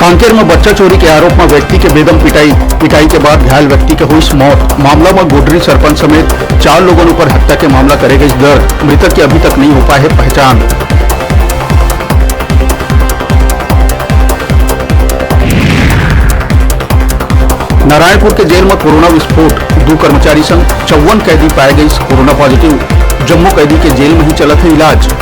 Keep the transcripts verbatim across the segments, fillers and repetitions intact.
कांकेर म बच्चा चोरी के आरोप म व्यक्ति के बेदम पिटाई, पिटाई के बाद घायल व्यक्ति के होइस मौत। मामला म गोडरी सरपंच समेत चार लोगन ऊपर हत्या के मामला करे गइस दर्ज। मृतक के अभी तक नइ हो पाए हे पहचान। नारायणपुर के जेल म कोरोना विस्फोट, दू कर्मचारी संग चौवन कैदी पाए गइस कोरोना पॉजिटिव। जम्मो कैदी के जेल म ही चलत हे इलाज।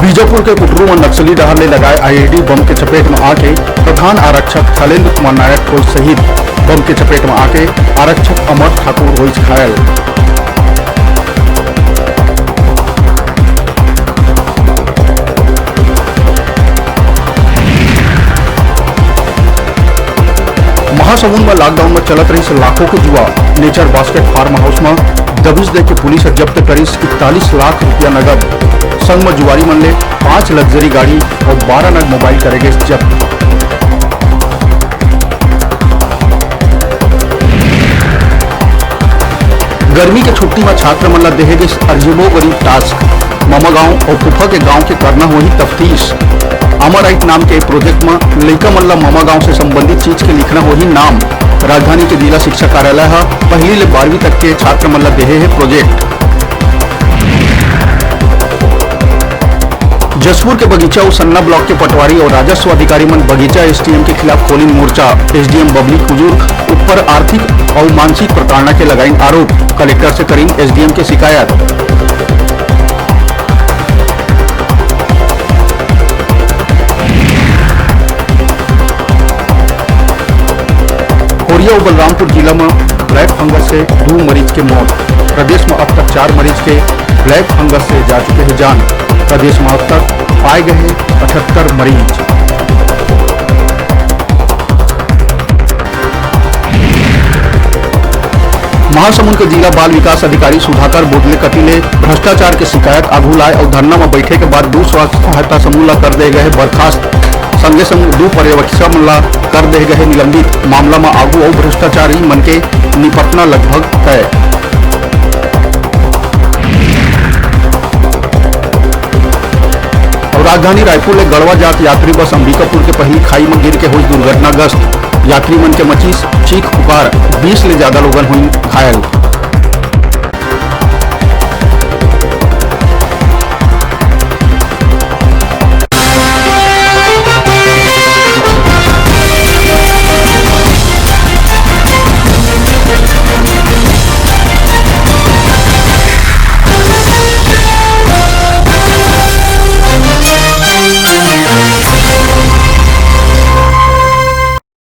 बीजापुर के कुटरू म नक्सली डहार ले लगाए आईईडी बम के चपेट म आके प्रधान आरक्षक शैलेंद्र कुमार नायक होइस शहीद। बम के चपेट म आके आरक्षक अमर ठाकुर होइस घायल। महासमुंद म लॉकडाउन म चलत रहिस लाखों के जुआ। नेचर बास्केट फार्म हाउस म दबिश दे के पुलिस ह जब्त करिस इकतालीस लाख रुपया नगद। संग म जुआरी मन ले पांच लग्जरी गाड़ी अउ बारह नग मोबाइल करे गिस जब्त। गर्मी के छुट्टी म छात्र मन ल देहे गिस अजीबोगरीब टास्क। ममागांव अउ फूफा के गांव के करना होही तफ्तीश। अमर राइट नाम के प्रोजेक्ट म लइका मन ल ममागांव से संबंधित चीज के लिखना होही नाम। राजधानी के जिला शिक्षा कार्यालय ह पहली ले बारहवीं तक के छात्र मन ल देहे हे प्रोजेक्ट। जशपुर के बगीचा अउ सन्ना ब्लॉक के पटवारी अउ राजस्व अधिकारी मन बगीचा एसडीएम के खिलाफ खोलिन मोर्चा। एसडीएम बबली कुजूर ऊपर आर्थिक अउ मानसिक प्रताड़ना के लगाइन आरोप। कलेक्टर से करिन एसडीएम के शिकायत। कोरिया अउ बलरामपुर जिला म ब्लैक फंगस से दू मरीज के मौत। प्रदेश म अब तक चार मरीज के ब्लैक फंगस से जा चुके हे जान। प्रदेश म अब तक पाए गए हे अठहत्तर मरीज। महासमुंद के जिला बाल विकास अधिकारी सुधाकर बोदले कति ले भ्रष्टाचार के शिकायत आगू लाए अउ धरना म बैठे के बाद दू स्वास्थ्य सहायता समूह ला कर दे गए हे बर्खास्त। संगे संग दू पर्यवेक्षक मन ला कर दे गए हे निलंबित। मामला म आगू अउ भ्रष्टाचारी मन के निपटना लगभग तय। अउ राजधानी रायपुर ले गढ़वा जात यात्री बस अंबिकापुर के पहिली खाई म गिर के होइस दुर्घटनाग्रस्त। यात्री मन के मचिस चीख पुकार, बीस ले ज्यादा लोगन होइस घायल।